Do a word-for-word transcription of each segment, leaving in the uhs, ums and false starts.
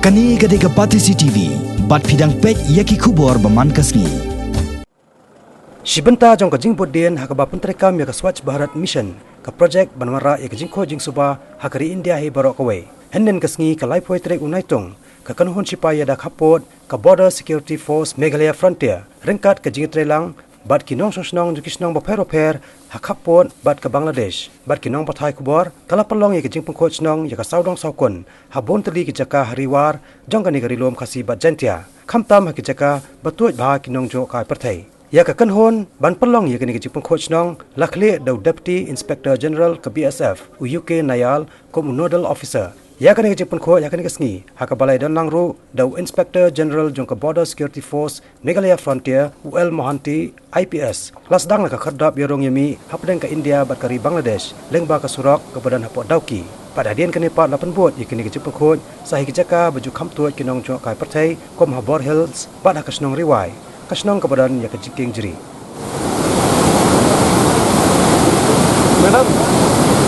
Kane ka dei ka Batesi T V, bad phi dang peit ïa ki khubor ba man ka sngi. Shi bynta jong ka jingbuddien ha kaba pyntreikam ïa ka Swachh Bharat Mission, ka projek ban wanrah ïa ka jingkhuid jingsuba ha ka ri India hi baroh kawei. Hynnin ka sngi ka laiphew tarik u Naitung, ka kynhun shipai ïada khappud ka Border Security Force Meghalaya Frontier, ryngkat ka jingïatreilang bad ki nongshong shnong jong ki shnong bapher bapher ha khappud bad ka Bangladesh bad ki nongpathai khubor, ka la pynlong ïa ka jingpynkhuid shnong ïa ka sawdong sawkun ha bun tylli ki jaka ha ri war jong kane ka ri lum Khasi bad Jaintia, khamtam ha ki jaka ba tuid bha ki nongjngohkai pyrthei. Ïa ka kynhun ban pynlong ïa kane ka jingpynkhuid shnong la khlieh da u Deputy Inspector General ka B S F, u U K Nayal, kum u Nodal Officer. Ïa kane ka jingpynkhuid ha kane ka sngi ha kaba la ïadonlang ruh da u Inspector General jong ka Border Security Force Meghalaya Frontier, u L Mohanty, I P S. La sdang la ka khyrdop ïarung ïamih hapdeng ka India bad ka ri Bangladesh lyngba ka surok kaba don hapoh Dawki. Bad hadien kane pat la pynbud ïa kane ka jingpynkhuid sa ha ki jaka ba ju kham tuid ki nongjngohkai pyrthei kum ha Bor Hills bad ha ka shnong Ri Wai, ka shnong kaba don ïa ka jingkieng jri. मैडम,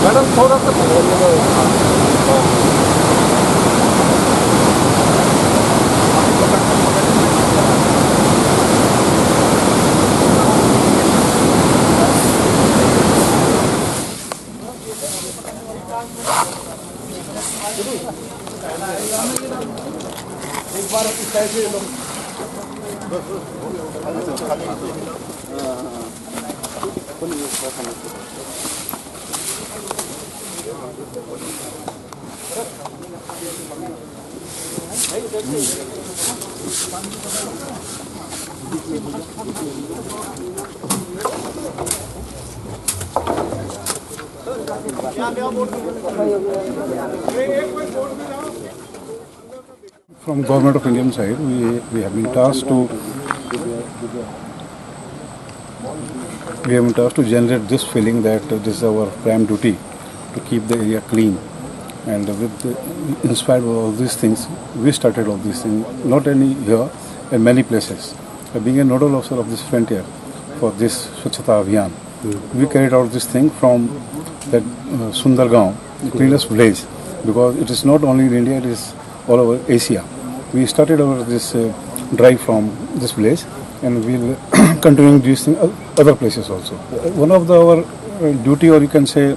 मैडम, थोड़ा सा From Government of Indian side, we, we have been tasked to, we have been tasked to generate this feeling that this is our prime duty to keep the area clean. And with the, in spite of all these things, we started all these things, not only here, in many places. Uh, being a nodal officer of this frontier for this Swachhata Abhiyan, we carried out this thing from that, uh, Sundargaon, the cleanest village, because it is not only in India, it is all over Asia. We started our this, uh, drive from this village, and we'll continue this thing o-, other places also. One of the, our, uh, duty, or you can say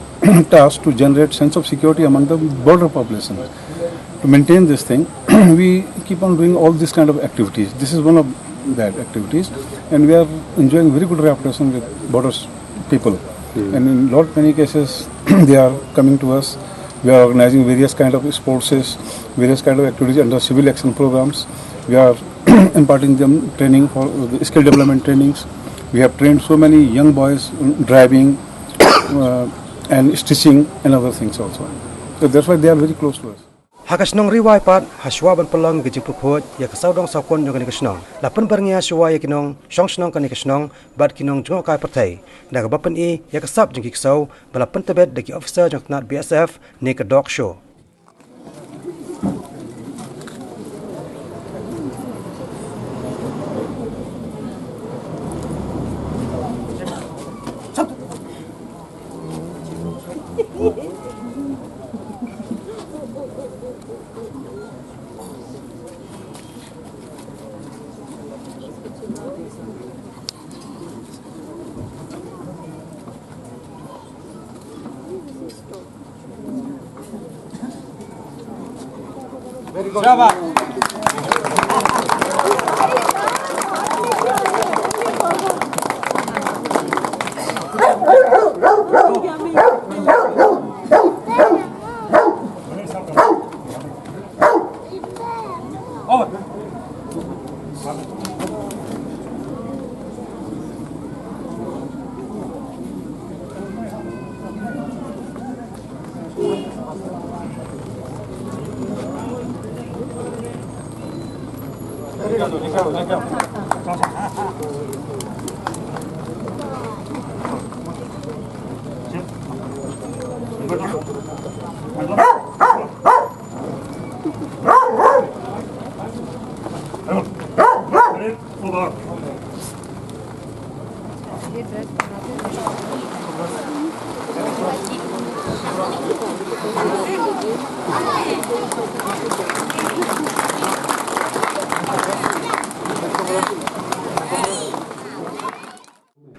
task, to generate sense of security among the border population. To maintain this thing, we keep on doing all these kind of activities. This is one of that activities, and we are enjoying very good cooperation with borders people. And in lot many cases, they are coming to us. We are organizing various kind of sports, various kind of activities under civil action programs. We are imparting them training for the skill development trainings. We have trained so many young boys in driving, uh, and stitching and other things also. So that's why they are very close to us. Ha ka shnong Ri Wai pat, ha shuwa ban pynlong ka jingpynkhuid ïa ka sawdong sawkun jong kane ka shnong, la pynbyrngia shuwa ïa ki nongshong shnong kane ka shnong bad ki nongjngohkai pyrthei da kaba pyni ïa ka sap jong ki ksew ba la pyntbit da ki officer jong ka tnat B S F ne ka dog show.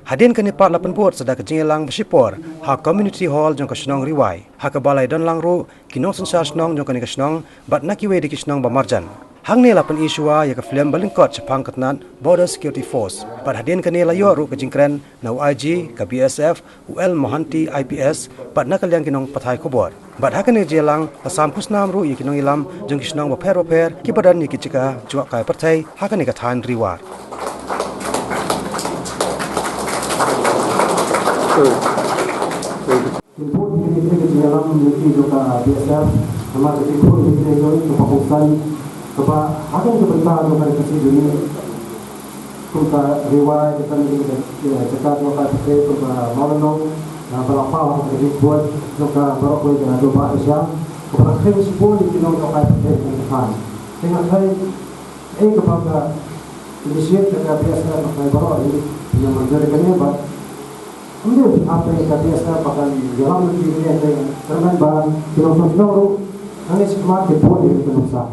Hadien kane pat la pynbud sa da ka jingïalang ba shipor ha Community Hall jong ka shnong Ri Wai, ha kaba la ïadon lang ruh ki nongsynshar shnong jong kane ka shnong bad na kiwei de ki shnong ba marjan. Hangne la pyni shuwa ïa ka film ba lyngkot shaphang ka tnat Border Security Force, bad hadien kane la ïoh ruh ka jingkren na u I G ka B S F, u L Mohanty I P S, bad na ka liang ki nongpathai khubor. Bad ha kane ka jingïalang la sam khusnam ruh ïa ki nongïalam jong ki shnong bapher bapher kiba don ïa ki jaka juak kai pyrthei ha kane ka thaiñ Ri War. Ki bun ki jingïalam lynti jong ka B S F, namar ki bun ki jingïalam kaba kongsan, kaba ha kane ka bynta jong ka Ri Khasi jong ngi, kum ka Ri Wai, ka kane ka jaka jong ka pyrthei, kum ka Mawlynnong, na ba la pau ha ka dashboard jong ka baroh kawei ka Donbah Asia, kaba la kheiñ shibun ïa ki nong jong ka pyrthei ka khan. Te nga khlei, eh, kaba ka initiate ka B S F, ka baroh ïa ki nong jong ka, ba ym dei hapdeng ka B S F ba kan ïalam ïa ki, te kyrmen ba ki nongshong shnong ruh hangne shakhmat ki bun ïa ki nongshong.